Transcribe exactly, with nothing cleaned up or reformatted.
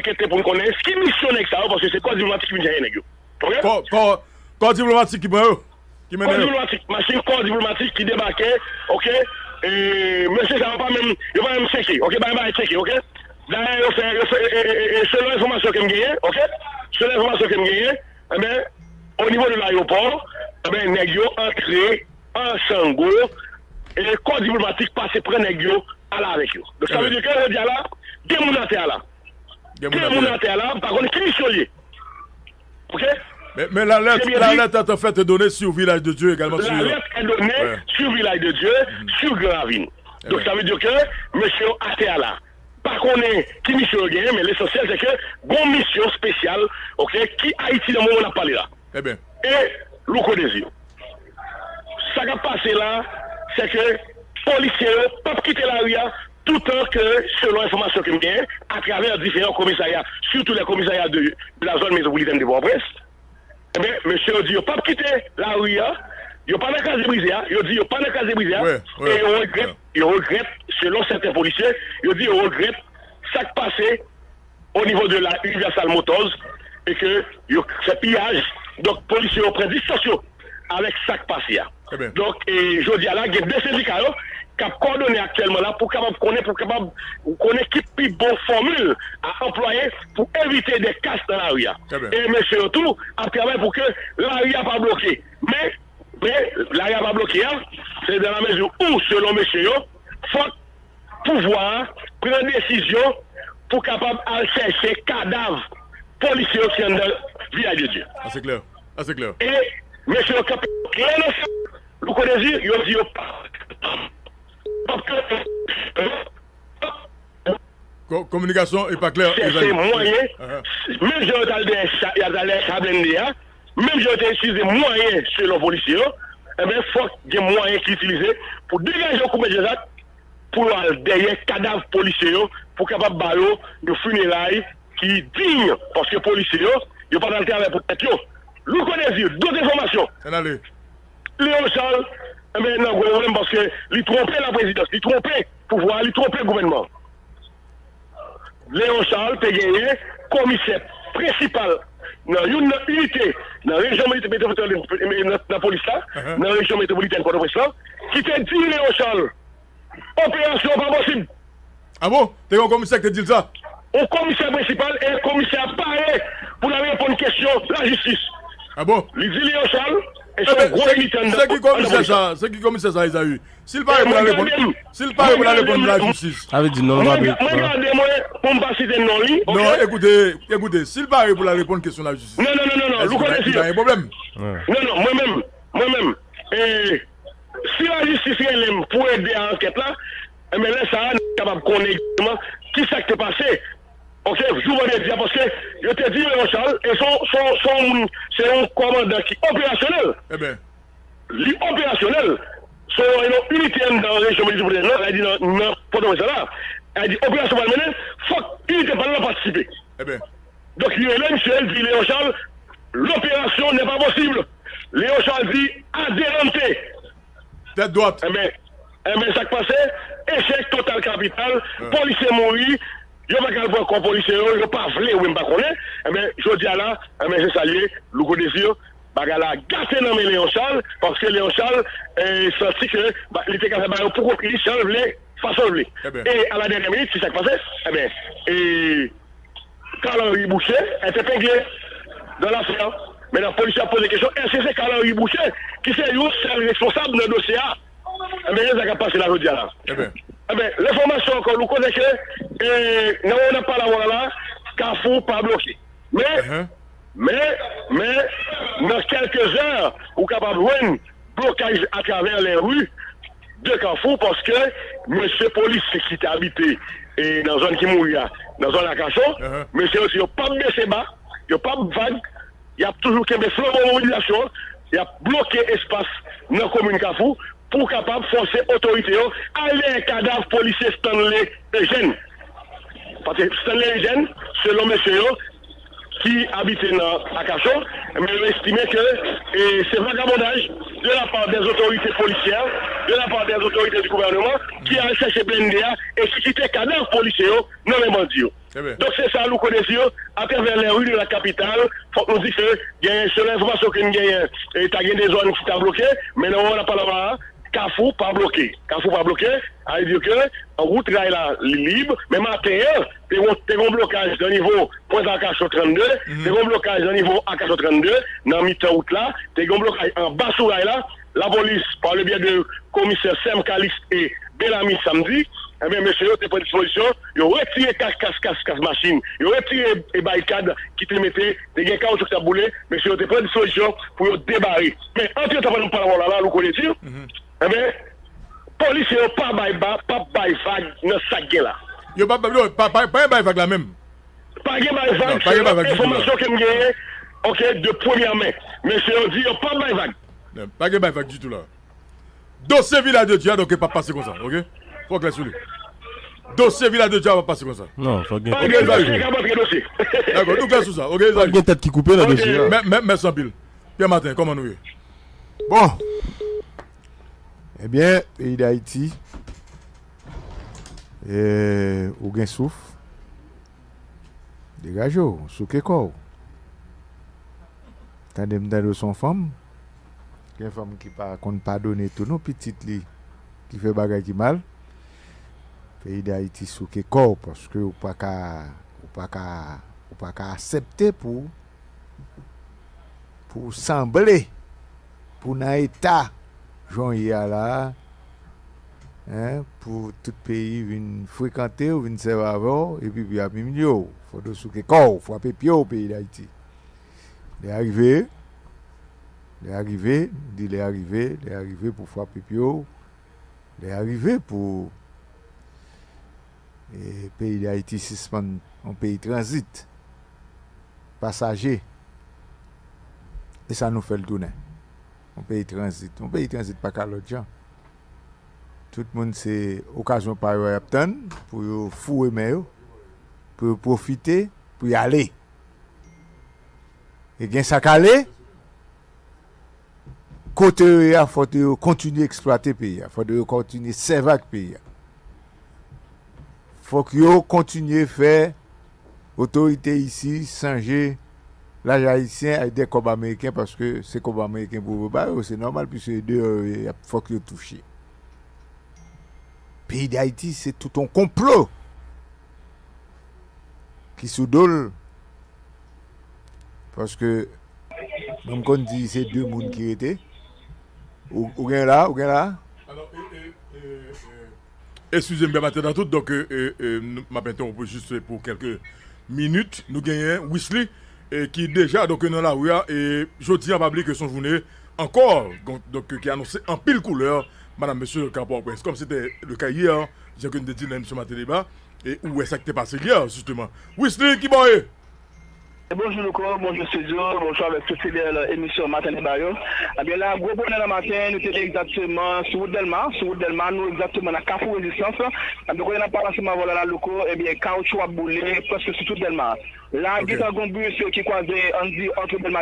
ankete pou n konnen ki misyon nèg sa yo, paske se kò diplomatik ki vin chèche nèg yo. Ok? Kò, kò, kò diplomatik ki pran yo, ki mennen yo. Kò diplomatik, machin kò diplomatik ki debake, ok? E, mesye sa yo pa menm, yo pa menm tcheke, ok? Bagay pa tcheke, ok? Dayè, yo fè, yo fè, e, e, e, e, selon enfòmasyon ke m genyen, ok? Selon enfòmasyon ke m genyen, enben, o nivo de layewopò, enben, nèg yo antre an chango, e kò diplomatik pase pran nèg yo, ale avèk yo. Donk, sa vle di ke jodi a la, gen moun atè a la. Gen moun atè a la, m pa konn ki misyon li ye. Ok? Mais, mais l'alerte, l'alerte est en fait donnée sur Village de Dieu également. L'alerte est donnée sur Village de Dieu, sur Grand Ravine. Donk, sa vle di ke mesye yo atè a la. Pa konnen ki misyon yo genyen, men lesansyèl se ke gon misyon espesyal, ok, ki Ayiti nan moman n ap pale la. Ebyen. E Louko Désir. Sa k ap pase la, se ke polisye yo p ap kite lari a toutan ke, selon enfòmasyon ke m genyen, atravè diferan komisarya, surtout les commissariats de, de la zone métropolitaine de Port-au-Prince, ebyen, mesye yo di yo p ap kite lari a, yo pa nan kraze brize a, yo di yo pa nan kraze brize a, e yo regrèt, yo regrèt, selon sèten polisye, yo di yo regrèt sa k pase o nivo de la Universal Motors e ke yo fè piyaj. Donk, polisye yo pran distans yo avèk sa k pase a. Donk, e, jodi a la, gen de sendika yo k ap kòdone aktyèlman la pou kapab konnen, pou kapab konnen ki pi bon fòmil a anplwaye pou evite de kas nan lari a. E mesye yo tou ap travay pou ke lari a pa bloke. Men, men, lari a pa bloke a, se dans la mesure où, selon mesye yo, fòk pouvwa a pran desizyon pou kapab al chèche kadav polisye yo ki anndan Vilaj de Dye. Ase klè. Ase klè. E mesye yo kanpe klè nan sa. Louko Désir, yo di yo p ap, p ap kanpe. Ko-, kominikasyon e pa klè. Chèche mwayen, menm jan yo t al dèyè cha, y al dèyè cha blende a, menm jan yo te itilize mwayen selon polisye yo, enben, fòk gen mwayen ki itilize pou degaje yo koupe djazak, pou yo al dèyè kadav polisye yo, pou kapab ba yo yon fineray ki diy, paske polisye yo, yo pa t al travay pou tèt yo. Louko Désir, dòt enfòmasyon. Ann ale. Léon Charles, enben, nan gwo pwoblèm paske li twonpe laprezidans, li twonpe pouvwa, li twonpe gouvènman. Léon Charles te genyen komisè prensipal nan youn nan inite nan rejyon metwopolitèn, nan, nan polis la, nan rejyon metwopolitèn Pòtoprens lan, ki te di Léon Charles, operasyon an pa posib. A bon? Te gen yon komisè ki te di l sa? Yon komisè prensipal e komisè a pare pou l al reponn kesyon lajistis. A bon? Li di Léon Charles, e se yon gwo militè anndan. Se ki komisè sa? Se ki komisè sa, Ezaü? Si l pare pou l al reponn, si l pare pou l al reponn lajistis. Sa vle di non, non, pa mwen, mwen gade mwen pou m pa site non li, ok? Non, ekoute, ekoute, si l pare pou l al reponn kesyon lajistis. Non, non, non, non, non, Louko Désir. Li pa gen pwoblèm. Non, non, mwen menm, mwen menm, e, si lajistis rele m pou ede a ankèt la, enben, lè sa a, n ap kapab konnen egzakteman ki sa k te pase. Ok, jou vandredi a, paske yo te di Léon Charles, e se yon, se yon, se yon moun, se yon kòmandan ki operasyonèl. Li operasyonèl. Se yon, yon inite anndan rejyon metwopolitèn nan, sa vle di nan, nan Pòtoprens la. Sa vle di operasyon pral mennen, fòk inite pa l lan patisipe. Donk, li rele misye, li di Léon Charles, l'opération n'est pas possible. Léon Charles di, adelante. Tèt dwat. Enben, enben, sa k pase, echèk total kapital, polisye mouri, yo pa ka al pran kò polisye yo, yo pa vle, oubyen m pa konnen. Enben, jodi a la, enben, se sa l ye, Louko Désir, bagay la gate nan men Léon Charles, paske Léon Charles, eh, santi ke, ba, li te ka fè bagay yo pou kont li, jan l vle, fason l vle. E a la dènyè minit, se sa k pase, enben, e, Carl Henry Boucher est épinglé dans l'affaire. Mentnan, polisye ap poze kesyon, èske se Carl Henry Boucher ki se yon sèl responsab nan dosye a? Enben, se sa k ap pase la jodi a la. Enben, lenfòmasyon ankò, Louko, se ke, e, nan moman n ap pale avè w la, Kafou pa bloke. Men, men, men, nan kèlke zè, ou kapab jwenn blokaj atravè les rues de Kafou, paske mesye polisye ki te abite, e, nan zòn ki mouri a, nan zòn Akachon, mesye yo di yo p ap bese ba, yo p ap vag, y ap toujou kenbe flanbo mobilizasyon an, y ap bloke espas nan komin Kafou pou kapab fòse otorite yo al dèyè kadav polisye Stanley Eugène. Paske Stanley Eugène, selon mesye yo, ki abite nan Akachon, men yo estime ke, e, se vagabondaj de la part des autorités policières, de la part des autorités du gouvernement, ki al chèche blende a e ki kite kadav polisye yo nan men bandi yo. Donk, se sa, Louko Désir, atravè les rues de la capitale, fòk nou di ke genyen, selon enfòmasyon ke n genyen, e, ta gen de zòn ki ta bloke, men nan moman n ap pale w la, Kafou pa bloke. Kafou pa bloke, sa vle di ke wout ray la, li lib, men maten an, te gon, te gon blokaj nan nivo pwent Akasyon trannde, te gon blokaj nan nivo Akasyon trannde, nan mitan wout la, te gon blokaj anba sou ray la, lapolis, pa le byen de komisè Sem Calixte e Bellamy Samedi, ebyen, mesye yo te pran dispozisyon, yo retire kas, kas, kas, kas machin, yo retire, e, barikad ki te mete, te gen kawoutchou ki t ap boule, mesye yo te pran dispozisyon pou yo debare. Men, antretan, pandan m pale avè w la, la, Louko Désir, ebyen, polisye yo pa bay ba, pa bay vag nan sa k gen la. Yo pa, yo pa, pa, pa bay vag la menm. Pa gen bay vag, non, pa gen bay vag ditou la. Enfòmasyon ke m genyen, ok, de premyè men. Mesye yo di yo pa bay vag. Non, pa gen bay vag ditou la. Dosye Vilaj de Dye a, donk, p ap pase konsa, ok? Fò klè sou li. Dosye Vilaj de Dye a p ap pase konsa. Non, fòk gen... Pa gen dosye k ap antre dosye. Dakò, nou klè sou sa, ok? Fòk gen tèt ki koupe nan dosye a. Mè-, mè-, mèsi anpil. Pierre Martin, kòman nou ye? Bon. Ebyen, peyi Dayiti, e, ou gen souf, degaje w, souke kò w. Tande m tande w se yon fanm. Gen fanm ki pa konn padone tou non pitit li ki fè bagay ki mal. Peyi Dayiti, souke kò w, paske ou pa ka, ou pa ka, ou pa ka aksepte pou, pou w sanble, pou w nan eta jan w ye a la, en, pou tout peyi vin frekante w, vin sèvi avè w, epi pou y ap imilye w. Fòk w souke kò w, frape pye w, peyi Dayiti. Lè a rive, lè a rive, m di lè a rive, lè a rive pou frape pye w, lè a rive pou, e, peyi Dayiti sispann yon peyi tranzit, pasaje. E sa nou fè l tounen. Yon peyi tranzit. Yon peyi tranzit pa ka lòt jan. Tout moun se okazyon pa yo y ap tann pou yo foure men yo, pou yo pwofite, pou y ale. E gen sa k ale, kote yo ye a, fòk yo kontinye eksplwate peyi a, fòk yo kontinye sèvi ak peyi a. Fòk yo kontinye fè otorite isi chanje laj ayisyen ak de kòb ameriken, paske se kòb ameriken pou yo ba yo, se nòmal, piske deyò yo ye, y ap, fòk yo touche. Peyi Dayiti, se tout yon konplo ki sou do l, paske mwen m konn di se de moun ki rete. Ou, ou gen la, ou gen la? Alò, e, e, e, e, eskize m, Pè Maten nan tout, donk, e, e, e, m ap entewonp ou jis pou kèlke minit. Nou genyen Wisly, e, ki deja, donk, nan lari a, e jodi a, pa bliye ke se yon jounen ankò, donk, donk, ki anonse anpil koulè, madam, mesye, ka Pòtoprens. Kòm se te le ka yè, jan ke n te di nan emisyon Maten Deba, e ou wè sa ki te pase yè, jisteman. Wisly, ki bò w ye? E bonjou Louko, bonjou studio, bonjou avèk tout fidèl emisyon Maten Deba yo. Ebyen la, gwo bonè nan maten, nou te egzakteman sou wout Dèlma, sou wout Dèlma, nou egzakteman nan Kafou Rezistans. Ebyen, kote n ap pale ansanm avè w la, la Louko, ebyen, kawotchou ap boule prèske sou tout Dèlma. La, gentan gon bis ki kwaze, ann di, antre Dèlma